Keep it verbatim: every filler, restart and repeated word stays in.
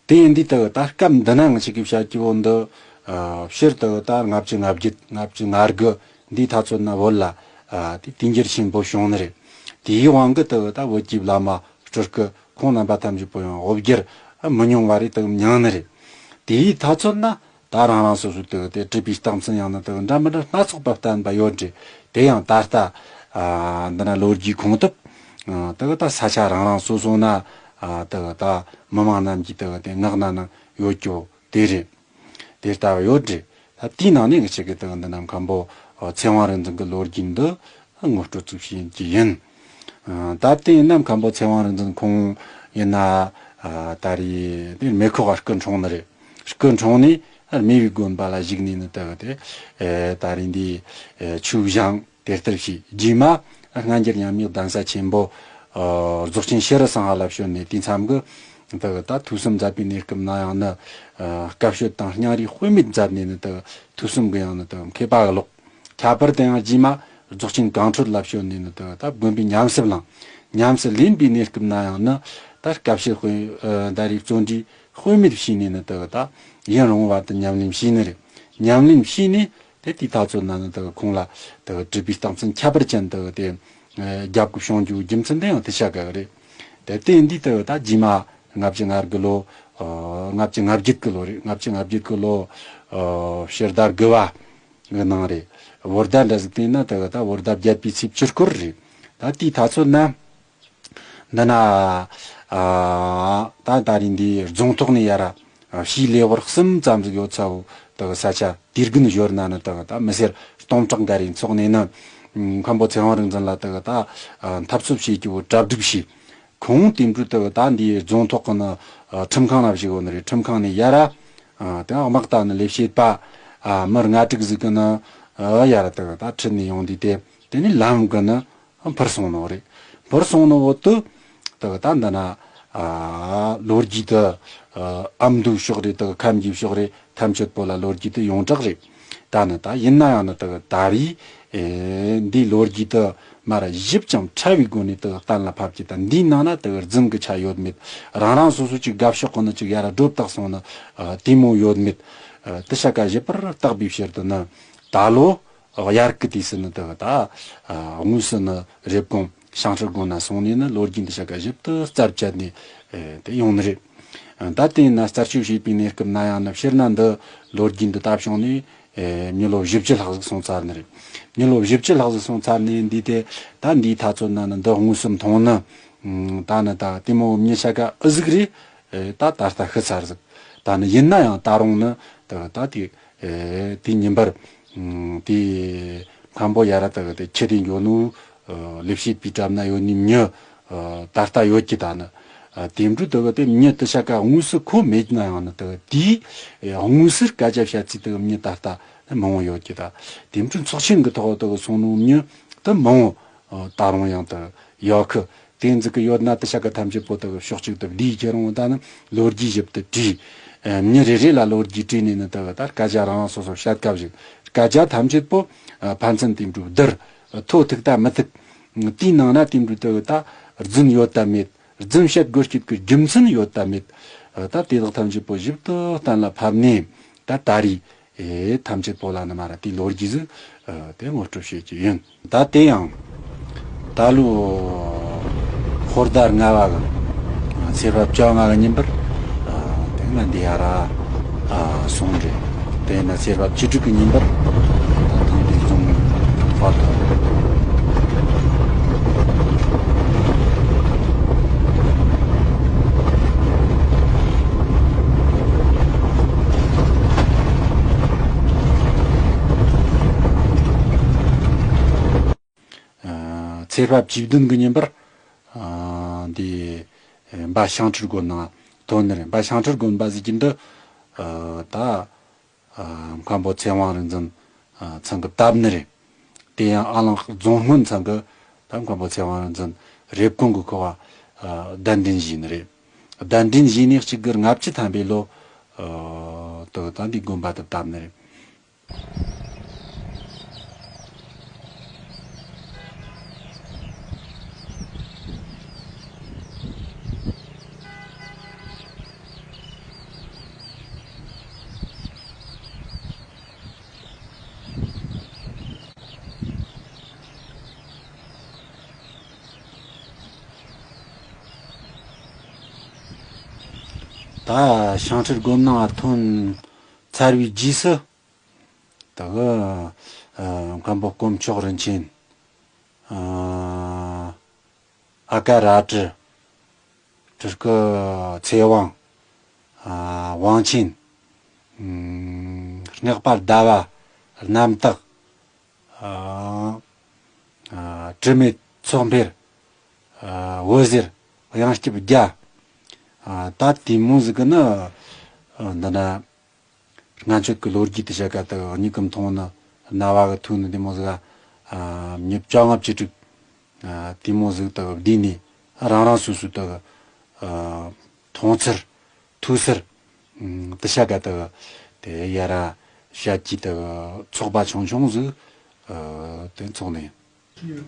དེ་ཡིན་དུས་དུ་ད་སྐབས་འདི་ན་ང་ཅག་གིས་བཤད་རྒྱུ་བོ་འདི། ཕྱིར་དུ་ད་ལྔ་བཅུ་ང་བརྒྱད་ལྔ་བཅུ་ང་དགུ་འདིའི་ཐ་ཚོད་ན་བོད་ལ་དེ་དུས་འགྱུར་ཆེན་པོ་བྱུང་ནི་རེད། དེའི་དབང་གིས་དུ་ད་བོད་ཀྱི་བླ་མ་སྤྲུལ་སྐུ་ཁོང་རྣམ་པ་ཐམས་ཅད་པོ་ཡང་དབུ་བསྒྱུར་མི་ཉུང་བ་རེ་དུ་མྱངས་ནི་རེད། དེའི་ཐ་ཚོད་ན་ད་རང་རང་སོ་སོའི་དུ་དེ་སྤྲུལ་པའི་རྟགས་མཚན་ཡང་ན་དུ་འདྲ་མི་འདྲ་སྣ་ཚོགས་པ་བསྟན་པ་ཡོད་རེད། དེ་ཡང་ད་ལྟ་འདི་ན་ལོ་རྒྱུས་ཁུངས་ཐུབ་དུ་ད་ས་ཆ་རང་རང་སོ་སོ་ན་དུ་ད་མི་མང་རྣམས་ཀྱིས་དུ་དེ་ངག་ན་ན་ཡོད་རྒྱུ་དེ་རེད། དེ་ལྟ་བུ་ཡོད་རེད། ད་དེའི་ནང་ནས་ང་ཅག་གིས་དེ་འདི་ནམ་མཁན་པོ་ཚེ་དབང་རིག་འཛིན་གྱི་ལོ་རྒྱུས་འདི་ངོ་སྤྲོད་ཅིག་བྱེད་ཀྱི་ཡིན། ད་ལྟའི་ནམ་མཁན་པོ་ཚེ་དབང་རིག་འཛིན་ཁོང་ཡིན་ན་ད་རེས་དེ་མེ་ཁོག་ག་སྐུ་འཁྲུངས་ནི་རེད། སྐུ་འཁྲུངས་ནས་རྨེ་བའི་དགོན་པ་ལ་བཞུགས་ནས་ནི་དེ་དེ་ད་རེས་འདི་ཆོས་བཞེངས། དེ་ལྟར་བྱས་རྗེས་མ་སྔ་འགྱུར་མཉམ་མེད་གདན་ས་ཆེན་པོ་རྫོགས་ཆེན་ཤྲཱི་སིང་ཧ་ལ་བྱོན་ནས་དུས་མཚམས་ཀྱི་དེ་ད་ཐོས་བསམ་མཛད་པའི་གནས་སྐབས་ན་ཡང་ནི་བཀའ་བཤད་དང་སྙིང་རུས་དཔེ་མེད་མཛད་ནས་ནི་དེ་ཐོས་བསམ་གྱི་ཡང་ནི་དེ་མཁས་པ་གི་ལོག་ཁྱད་པར་དུ་ཡང་རྗེས་མ་རྫོགས་ཆེན་གངས་ཁྲོད་ལ་བྱོན་ནས་ནི་དེ་ད་དགོན་པའི་ཉམས་སྲིད་བླངས། ཉམས་སྲིད་ལེན་པའི་གནས་སྐབས་ན་ཡང་ནི་ད་བཀའ་བཤད་དཔེ་ད་རེས་བརྩོན་འགྲུས་དཔེ་མེད་བྱས་ནས་ནི་དེ་ད་ཡུན་རིང་བར་དུ་ཉམས་ལེན་བྱས་ནི་རེད། ཉམས་ལེན་བྱས་ནས། དེ་དེའི་ཐ་ཚོད་ན་ནི་དེ་ཁོང་ལ་དེ་སྤྲུལ་པའི་རྟགས་མཚན་ཁྱད་པར་ཅན་དེ་དེ་རྒྱབ་ཀྱི་བྱུང་རྒྱུའི་རྒྱུ་མཚན་དེ་ཡང་དེ་ཤ་ག་རེད། དེ་དེ་འདི་དེ་ད་རྗེས་མ་ལྔ་བཅུ་ང་དགུ་ལོ། ལྔ་བཅུ་ང་བརྒྱད་ཀྱི་ལོ་རེད། ལྔ་བཅུ་ང་བརྒྱད་ཀྱི་ལོ་ཕྱི་ཟླ་དགུ་བ་གི་ནང་རེད། བོད་ཟླ་འདྲ་ཟིག་བལྟས་ན་དེ་ད་བོད་ཟླ་བརྒྱད་པའི་ཚེས་བཅུ་སྐོར་རེད། ད་དེའི་ཐ་ཚོད་ན། འདི་ན། ཨ། ད་ད་རིང་འདི་རྫོང་ཐོག་ནས་ཡར་ཕྱིའི་ལེ་དབར་གསུམ་ཙམ་ཟིག་ཡོད་ཚ་བོ་དག་ས་ཆ་དུས་རྒྱུན་ཞོར་ན་ནི་དག་ད་མི་སེར་སྟོང་ཕྲག་འགའ་རེ་འཚོགས་ནས་ནི། མཁན་པོ་ཚེ་དབང་རིག་འཛིན་ལ་དག་ད་འཐབ་རྩོད་བྱེད་རྒྱུ་བོ་གྲ་སྒྲིག་བྱས། ཁོང་དེ་འཕྲོས་དག་ད་འདིའི་རྫོང་ཐོག་གི་ནི་ཁྲིམས་ཁང་ན་བཞུགས་ཡོད་ནི་རེད། ཁྲིམས་ཁང་ནས་ཡར་དེ་དམག་དང་ནི་ལས་བྱེད་པ་མི་ལྔ་དྲུག་ཟིག་གི་ནི་ཡར་དག་ད་ཁྲིད་ནས་ཡོང་དུས་དེ་དེ་ནི་ལམ་གི་ནི། འཕུར་སོང་ནོ་རེད། འཕུར་སོང་ནོ་འོ་དུ། དག་ད་འདི་ན། ཨ། ལོ་རྒྱུས་དུ། ཨ། ཨ་མདོའི་ཕྱོགས་རེད། དག་ཁམས་ཀྱི་ཕྱོགས་རེད། ཐམས་ཅད་པོ་ལ་ལོ་རྒྱུས་དུ་ཡོངས་གྲགས་རེད། ད་ནི་ད་ཡིན་ན་ཡང་ནི་དག་ད་རེས། ཨེ། འདིའི་ལོ་རྒྱུས་དུ་མར་ཞིབ་ཅིང་ཕྲ་བའི་སྒོ་ནས་དག་གཏན་ལ་ཕབ་ཀྱི་ད་འདིའི་ནང་ན་དག་རྫུན་གྱི་ཆ་ཡོད་མེད། རང་རང་སོ་སོ་ཅིག་དགའ་ཕྱོགས་གི་ནི་ཅིག་ཡར་སྒྲོ་བཏགས་སོང་ནི། ཨ། དེ་མོ་ཡོད་མེད། ཨ། དེ་ཤ་ཀ་ཞིབ་པར་བརྟག་པའི་ཕྱིར་དུ་ནི། ད་ལོ། དབྱར་གི་དུས་སུ་ནི་དེ་ད་དངོས་སུ་ནི་རེབ་གོང་ཤང་ཁྲི་དགོན་ན་སོང་ནས་ནི་ལོ་རྒྱུས་འདི་ཤ་ཀ་ཞིབ་ཏུ་རྩད་བཅད་ནས་དེ་ཡོང་ནི་རེད། ད་དེ་ཡིན་ན་རྩད་གཅོད་བྱས་པའི་གནས་སྐབས་ན་ཡང་ནི་སྤྱིར་ན་འདི་ལོ་རྒྱུས་འདི་ལྟ་བྱུང་ནས་མི་ལོ་བཞི་བཅུ་ལྷག་ཟིག་སོང་ཚར་ནི་རེད། མི་ལོ་བཞི་བཅུ་ལྷག་ཟིག་སོང་ཚར་ནས་འདི་དེ་ད་འདིའི་ཐ་ཚོད་ན་ནི་འདི་དངོས་སུ་མཐོང་ནི། ད་ནི་ད་དེ་མོ་མྱི་ཤ་ཀ་ཨི་ཟིག་རེད། ད་ད་ལྟ་ཤི་ཚར་ཟིག་ད་ནི་ཡིན་ན་ཡང་ད་རུང་ནི་ད་ད་དེ། ཨེ། དེ་ཉིན་པར། ཨུམ། དེ་མཁན་པོ་ཡ་ར་དག་དེ་ཁྱི་དེ་འགྱོ་ནུ། ཨ། ལས་བྱེད་པའི་གྲབས་ན་ཡོད་ནི་མྱི། ཨ། ད་ལྟ་ཡོད་ཀྱི་ད་ནི། ཨ། དེ་འཕྲོས་དག་དེ་མྱི་དེ་ཤ་ཀ་དངོས་སུ་ཁོ་མེད་ན་ཡང་ནི་དག་དེའི། ཨེ། དངོས་སུ་སྐད་ཆ་བཤད་ཚུལ་དག་མྱི་ད་ལྟ་མང་བོ་ཡོད་ཀྱི་ད། དེ་འཕྲོས་ཚོགས་ཆེན་གྱི་ཐོག་དག་སོང་ནུ་མྱི་དེ་མང་བོ། ཨ། ད་རུང་ཡང་དག་ཡོད་ཀི། དེ་འཛི་གི་ཡོད་ན་དེ་ཤ་ཀ་ཐམས་ཅད་པོ་དག་ཕྱོགས་གཅིག་ཏུ་བསྡུས་ཁྱེར་འོང་ད་ནི་ལོ་རྒྱུས་ཞིབ་ཏུ་བྲིས། ཨ། མྱི་རེ་རེ་ལ་ལོ་རྒྱུས་བྲིས་ནས་ནི་དག་ད་སྐད་ཆ་རང་རང་སོ་སོ་བཤད་སྐབས་ཤིག་སྐད་ཆ་ཐམས་ཅད་པོ། ཨ། ཕན་ཚུན་དེ་འདྲ་བསྡུར། ཐོ་ཐུག་ད་མི་ཐུག་དེའི་ནང་ན་དེ་འདྲ་དག་ད་རྫུན་ཡོད་ད་མེད། རྫུན་བཤད་དགོས་རྒྱུ་གི་རྒྱུ་མཚན་ཡོད་ད་མེད། ཨ། ད་དེ་དག་ཐམས་ཅད་པོ་ཞིབ་ཏུ་གཏན་ལ་ཕབ་ནས་ད་ད་རེས། ཨེ། ཐམས་ཅད་པོ་ལ་ནི་མ་ར་དེའི་ལོ་རྒྱུས་ཟིག་ཨ། དེ་ངོ་སྤྲོད་བྱེད་ཀྱི་ཡིན། ད་དེ་ཡང་ད་ལོ་ཧོར་ཟླ་ལྔ་བ་གི་ཚེས་པ་བཅོ་ལྔ་གི་ཉིན་པར། ཨ། དེ་ང་འདི་ཡ་ར། ཨ། སོང་རེད། དེ་ན་ཚེས་པ་བཅུ་དྲུག་གི་ཉིན་པར་ད་ཐང་དེ་རྫོང་བར་དུ། ཨ། ཚེས་པ་བཅུ་བདུན་གྱི་ཉིན་པར། ཨ། འདི་འབའ་ཤང་ཁྲི་དགོན་ནང་ཐོན་ནི་རེད། འབའ་ཤང་ཁྲི་དགོན་པ་ཟེར་གྱི་འདི། ཨ། ད། ཨ། མཁན་པོ་ཚེ་དབང་རིག་འཛིན། ཨ། ཚང་གི་བཏབ་ནི་རེད། དེ་ཡང་ཨ་ལང་རྫོང་སྔོན་ཚང་གི་ད་མཁན་པོ་ཚེ་དབང་རིག་འཛིན་རེབ་གོང་གི་ཁོ་བ། ཨ། གདན་འདྲེན་བྱས་ནི་རེད། གདན་འདྲེན་བྱས་ནས་གཅིག་དགུ་ལྔ་བཅུ་ཐམ་པའི་ལོ། ཨ། དུ་ད་འདི་དགོན་པ་དུ་བཏབ་ནི་རེད། ད་ཤང་ཁྲི་སྒོམ་ནང་ཐོན་ཚར་བའི་རྗེས་སུ། ད་གི་ཨ་མཁན་པོ་དཀོན་མཆོག་རིན་ཆེན། ཨ། ཨ་ཀ་ར་ཀྲི། སྤྲུལ་སྐུ་ཚེ་དབང་། ཨ། དབང་ཆེན། ཨམ། སྔགས་པ་ཟླ་བ། རྣམ་དག། ཨ། ཨ། དྲི་མེད་ཚོགས་འཕེལ། ཨ། འོད་ཟེར། དབྱངས་སྐྱིབས་རྒྱལ། ཨ། ད་དེ་མོ་ཟིག་གི་ནི། ཨ། འདི་ན། སྔན་ཆད་ཀྱི་ལོ་རྒྱུས་དེ་བཤད་ག་དེ་མྱིག་གིས་མཐོང་ནི། རྣ་བ་གིས་ཐོས་ནི་དེ་མོ་ཟིག་ཨ། མྱི་བཅོ་ལྔ་བཅུ་དྲུག་ཨ། དེ་མོ་ཟིག་དེ་བསྡུས་ནས་རང་རང་སོ་སོའི་དེ་ཨ། མཐོང་ཚུལ་ཐོས་ཚུལ། ཨམ། དེ་བཤད་ག་དེ་དེ་ཡ་ར་བཤད་ཀྱི་དེ་ཚོགས་པ་ཆུང་ཆུང་ཟིག་ཨ། དེ་འཚོགས་ནི་ཡིན།